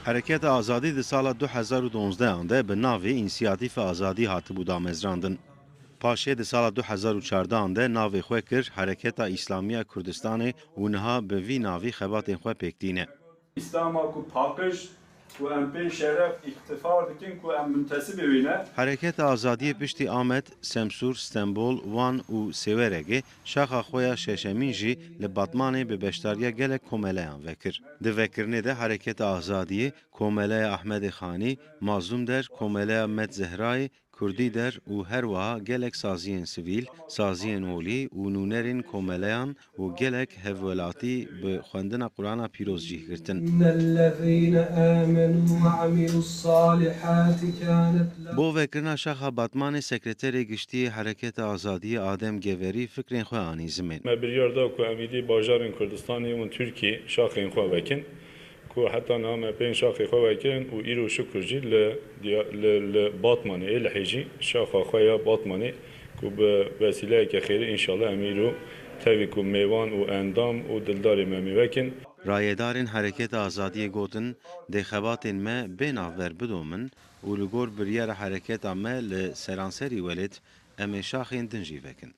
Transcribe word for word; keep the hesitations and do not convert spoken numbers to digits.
Hereketa Azadî di sala du hezar û donzdehan de bi navê Însiyatîfa Azadî hatibû damezrandin. Paşê di sala du hezar û çardehan de navê xwe kir Hereketa Îslamiya Kurdistanê û niha bi vî navî xebatên xwe pêk tîne. Îslama ku paqij, ku em pê şeref, îftixar dikin ku em muntesibê wî ne. Hereketa Azadiyê piştî Amed, Semsûr, Stenbol, Wan û Sêweregê şaxa xwe ya şeşemîn jî li Batmanê bi beşdariya gelek komeleyan vekir. Di vekirinê de Hereketa Azadiyê, Komeleya Ahmedê Xanî, Mazlûm Der, Komeleya Med Zehrayê, Kurdî Der û her wiha gelek saziyên sivîl, saziyên olî û nûnerên komeleyan û gelek hevwelatî bi xwendina Qur'ana Pîroz cih girtin. إن الذين آمنوا وعملوا الصالحات كانت لهم Bo vekirina şaxa Batmanê Sekreterê Giştî yê Hereketa Azadiyê Adem Geverî fikrên xwe anî zimên. Me biryar da ku em êdî bajarên Kurdistanê û Tirkiyê şaxên xwe vekin. Ku heta niha me pênc şaxê xwe vekirin û îro şukur jî li diya-, li, li Batmanê, ê Lihê jî şaxa xwe ya Batmanê ku bi vesîleyeke xêrê înşallah em îro tevî ku mêvan û endam û dildarê me mî vekin. Rayedarên Hereketa Azadiyê gotin, dê xebatên me bê navber bidomin û li gor biryara hereketa me li seranserî welêt em ê şaxên din jî vekin.